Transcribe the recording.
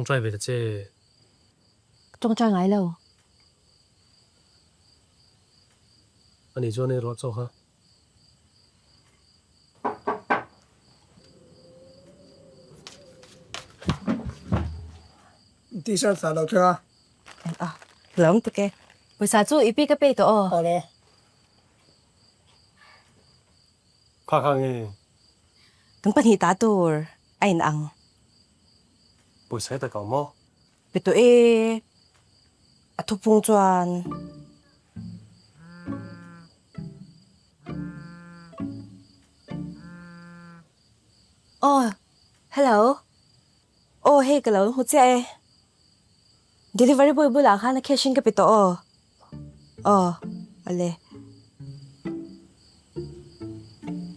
Ṭawngṭai ve ta che. Ka ṭawngṭai ngai lo. A nih chuan ei rawh chaw kha. T-shirt sa lo thleng a. A lawm tuk e. Pawisa chu i pi ka pay tawh aw. Awle. Kha kha nge. Kan pahnih ta tur a in ang. Pawisa he tak a awm aw. Pe tawh e. A thupung chuan. Aw hello. Aw hei ka lo hmu chiah e. Delivery boy bulah khan a cash in ka pe tawh aw. Aw ale.